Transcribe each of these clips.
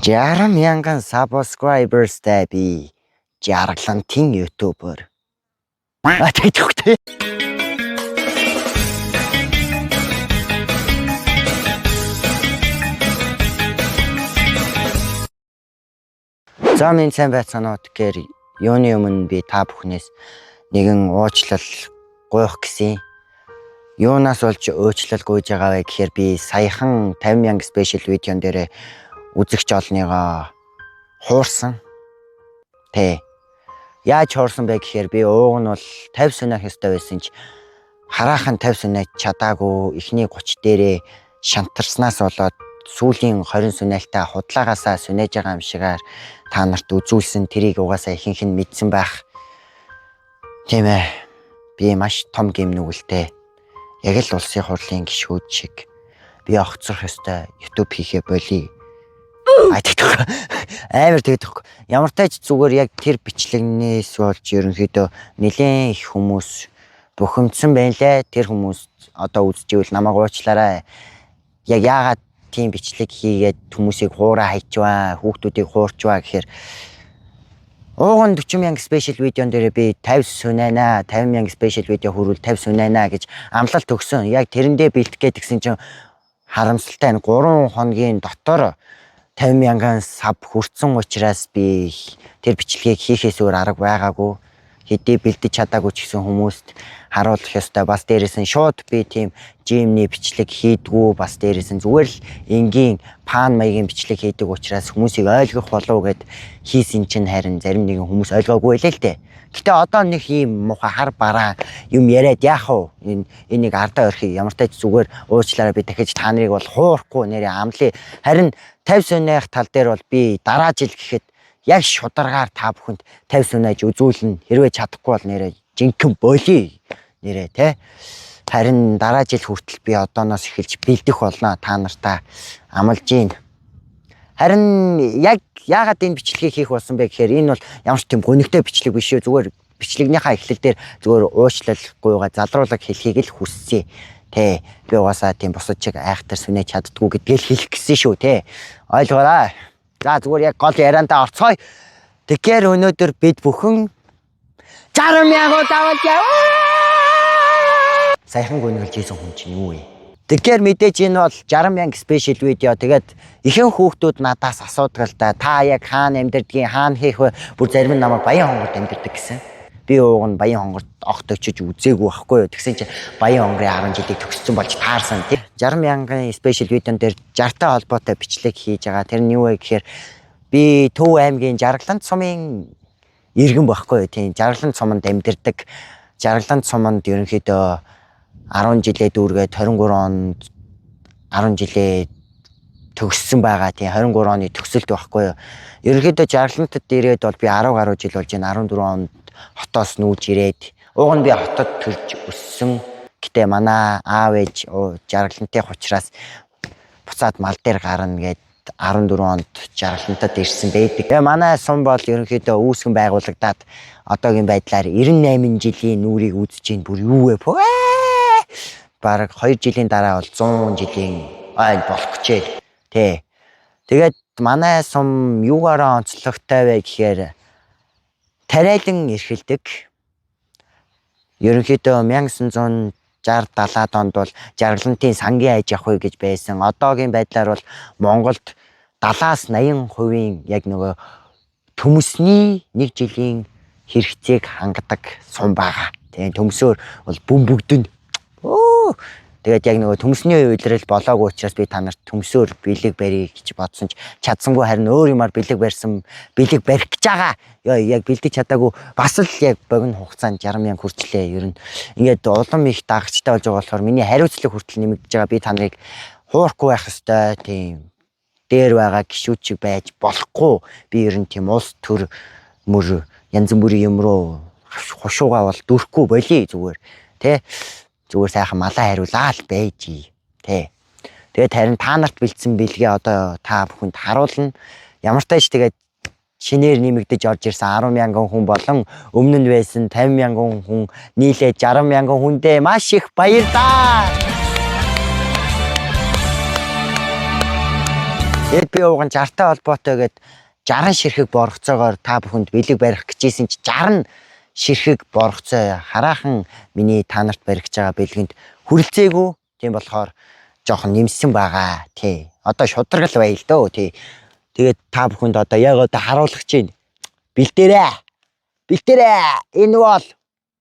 60,000 subscribers-тай би жаргалантын YouTuber. А тэгдэхгүй. За минь сайн байцгаана уу. Тэгэхээр юуны өмнө би та бүхнээс нэгэн уучлал гуйх гэсэн. Юунаас болж уучлал гуйж байгаа вэ гэхээр би саяхан 50,000 special видеон дээр үзэгч олныгоо хуурсан. Тэ. Яаж хуурсан бэ гэхээр би ууг нь бол 50 сунаах ёстой байсан ч хараахан 50 сунаач чадаагүй эхний 30 дээрээ шантарснаас болоод сүүлийн 20 сунаалтаа худлаагаасаа сунаж байгаа юм шигээр та нарт үзүүлсэн, тэрийг угаасаа ихэнх нь мэдсэн байх. Тийм ээ. Би маш том гэм нүгэлтэй. Яг л улсын хурлын гишүүд шиг би огцрох ёстой, YouTube хийхээ болий. А тэгдэг. Амар тэгдэг. Ямар тач зүгээр яг тэр бичлэгнээс болж ерөнхийдөө нэлээд их хүмүүс бухимдсан байна лээ. Тэр хүмүүс одоо үзчихвэл намайг уучлаарай. Яг яагаад тийм бичлэг хийгээд хүмүүсийг хуурай хайчваа, хүүхдүүдийг хуурчваа гэхээр ууг нь 40,000 special видеон дээр би 50 сунайна, 50,000 special видео хүрвэл 50 сунайна гэж амлалт өгсөн. Яг тэрэндээ бэлтгэх гээд гэсэн чинь харамсалтай нь 3 хоногийн дотор 50,000 sub хүрсэн учраас би тэр бичлэгийг хийхээс өөр арга байгаагүй. Хэдий бэлдэж чадаагүй ч гэсэн хүмүүст харуулах ёстой. Бас дээрээс нь шууд би тийм gym ний бичлэг хийдгүү. Бас дээрээс нь зүгээр л энгийн fun маягийн бичлэг хийдэг учраас хүмүүсийг ойлгох болов гэд хийсэн чинь харин зарим нэгэн хүмүүс ойлгоогүй байлээ л дээ. Гэтэ одоо нэг ийм муухай хар бараа юм яриад яах вэ? Энэ энийг ардаа орхи ямар ч тач зүгээр уучлаарай, би дахиж та нарыг бол хуурахгүй, нэрээ амлая. Харин 50 сунаах тал дээр бол би дараа жил гэхэд яг шударгаар та бүхэнд 50 сунааж үзүүлнэ. Хэрвээ чадахгүй бол нэрээ жинхэнэ болий. Нэрээ те. Харин дараа жил хүртэл би одооноос эхэлж бэлдэх болно. Та нартаа амлаж гин. Харин яг яагаад энэ бичлэгийг хийх болсон бэ гэхээр энэ бол ямар ч тийм гонигтой бичлэг биш үү. Зүгээр бичлэгнийхаа эхлэл дээр зүгээр уучлал гуйгаа залруулаг хэлхийг л хүссэн. Тэ, би угаасаа тийм бусад чиг айхтар сүнэж чаддгүй гэдгийг л хэлэх гэсэн шүү, тэ. Ойлгоорой. За, зүгээр яг гол яриандаа орцгоё. Тэгэхээр өнөөдөр бид бүхэн 60,000 удаа яваа. Саяхан гүнгэлж ийсэн хүн чинь юу вэ? Тэгэхээр мэдээж энэ бол 60,000 special видео. Тэгээд ихэнх хүүхдүүд надаас асуудаг л да. Та яг хаана амьдэрдгийг, хаана хийх вэ? Бүр зарим нь намайг Баян хонгорт амьдэрдэг гэсэн. Би ууг нь Баян хонгорт огт очиж үзээгүй байхгүй юу. Тэгсэн чинь Баян хонгорын 10 жилийг төгссөн болж таарсан. 60,000 special видеон дээр 60-тай холбоотой бичлэг хийж байгаа. Тэр нь юу вэ гэхээр би Төв аймгийн Жаргалант сумын иргэн байхгүй юу. Тийм, Жаргалант суманд амьдэрдэг. Жаргалант суманд ерөнхийдөө 10 жилээ дүүргээд 23 онд 10 жилээ төгссөн байгаа. Тийм, 23 оны төгсөлт байхгүй юу. Ерөнхийдөө Жаргалантад ирээд бол би 10 гаруй жил болж байна. 14 онд хотоос нүүж ирээд, уг нь би хотод төрж өссөн. Гэтэ манай аав ээж Жаргалантын учраас буцаад мал дээр гарна гэд 14 онд Жаргалантад ирсэн байдаг. Тэгээ манай сум бол ерөнхийдөө үүсгэн байгуулагдаад одоогийн байдлаар 98 жилийн нүүрийг үзэж байна. Бүр юу вэ? Бараг 2 жилийн дараа бол 100 жилийн ай болох гэжээ. Тэ. Тэгээд манай сум юугаараа онцлогтой вэ гэхээр тариалан эрхэлдэг. Ерөнхийдөө 1960 70-аад онд бол Жаргалантын сангийн аж ахуй гэж байсан. Одоогийн байдлаар бол Монголд 70-аас 80% яг нөгөө төмөсний нэг жилийн хэрэгцээг хангадаг сум байгаа. Тэгээ төмсөөр бол бөмбөгдөн. Өө. Тэгээд яг нөгөө төмсний үйлрэл болоогүй учраас би та нарт төмсөөр бэлэг барья гэж бодсон ч чадсангүй, харин өөр юмар бэлэг барьсан, бэлэг барих гэж байгаа. Йоо, яг бэлдэж чадаагүй, бас л яг богино хугацаанд 60,000 хүрчлээ. Ер нь ингээд улам их дагагчтай болж байгаа болохоор миний хариуцлага хүртэл нэмэгдэж байгаа. Би та нарыг хуурахгүй байх ёстой. Тийм дээр байгаа гişүүд чиг байж болохгүй. Би ер нь тийм улс төр мөр янз бүрийн юм руу хушуугаа бол дүрхгүй болий зүгээр. Тэ, зүгээр сайхан малаа хариулаа л байж. Тэ. Тэгээд харин та нарт бэлдсэн бэлгээ одоо та бүхэнд харуулна. Ямар ч тач тэгээд шинээр нэмэгдэж орж ирсэн 10,000 хүн болон өмнө нь байсан 50,000 хүн нийлээ 60,000 хүндээ маш их баярлалаа. Тэгэд би ууган 60-тай холбоотой гээд 60 ширхэг боргоцоогоор та бүхэнд бэлэг барих гэжсэн чи 60 ширхэг боргоцоо хараахан миний та нарт барих гэж байгаа бэлгэнд хүрэлцээгүй. Тийм болохоор жоохон нэмсэн байгаа. Тий. Одоо шударгал байл дөө. Тий. Тэгээд та бүхэнд одоо яг одоо харуулах чинь. Бэлдээрэй. Бэлдээрэй. Энэ бол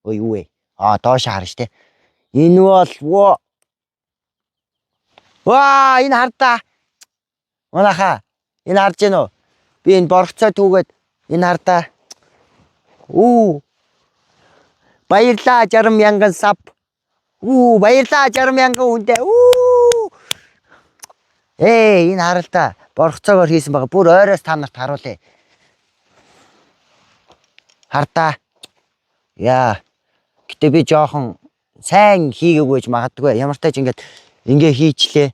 ой юу вэ? Аа доош харна штэ. Энэ бол во. Ваа энэ хардаа. Манайхаа энэ харж гин үү? Би энэ боргоцоо түүгээд энэ хардаа. Үү. Баярлаа 60 мянган sub. Үү баярлаа 60 мянган хүндээ. Үү. Ээ энэ харалтаа боргоцоогоор хийсэн байгаа. Бүр ойроос та нарт харуулъя. Хардаа. Яа. Гэтэ би жоохон сайн хийгээгүй гэж магадгүй. Ямар ч тач ингээд ингээ хийчлээ.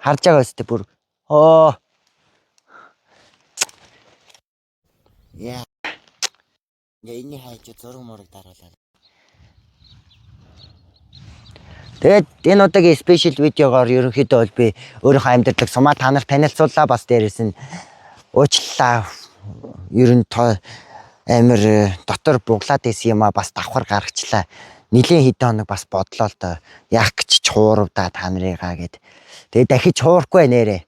Харж байгаа өстэй бүр. Оо. Яа. Ингээ энэний хайж зураг мураг даруулаа. Тэгээд энэ удаагийн special видеогоор ерөнхийдөө бол би өөрийнхөө амьдралыг сумаа та нарт танилцууллаа. Бас дээрэс нь уучлалаа. Ер нь амар дотор буглаад байсан юм а бас давхар гаргачлаа. Нилийн хэдэн хоног бас бодлоо л доо. Яах гэж чуурав да та нарыгаа гэд. Тэгээд дахиж чуурахгүй нэрээ.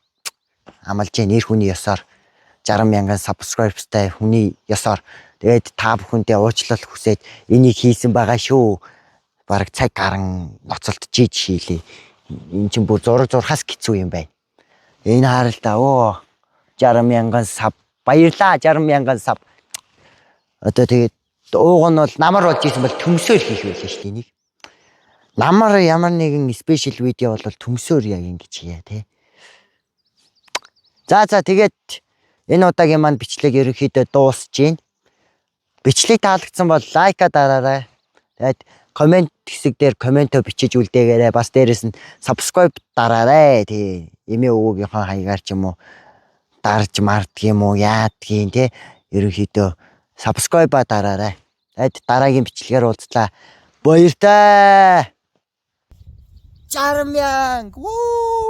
Амлаж нэр хүний ёсоор 60 мянган subscribers-тай хүний ёсоор тэгээд та бүхэндээ уучлал хүсээд энийг хийсэн байгаа шүү. Бараг цаг гарan ноцолд жиж хийлээ. Энэ чинь бүр зураг зурхаас хэцүү юм байна. Энэ харал да оо 60 мянган sub баярлаа 60 мянган sub. Одоо тэгээд ууг нь бол намар болж исэн бол төмсөөр хийх байлаа шүү дээ энийг. Намар ямар нэгэн special видео бол төмсөөр яг ингэж хийе тий. За за тэгээд энэ удаагийн маань бичлэг ерөнхийдөө дуусж байна. Бичлэг таалагдсан бол like-аа дараарай. Тэгээд comment хэсэг дээр comment-оо бичиж үлдээгээрэй. Бас дээрэс нь subscribe дараарай. Тий. Эмээ өвөөгийнхөө хаягаар ч юм уу дарж мардг юм уу яадгийн тий. Ерөнхийдөө subscribe-а дараарай. Тэгээд дараагийн бичлэгээр уулзлаа. Баяртай. 60 мянга. Вүү!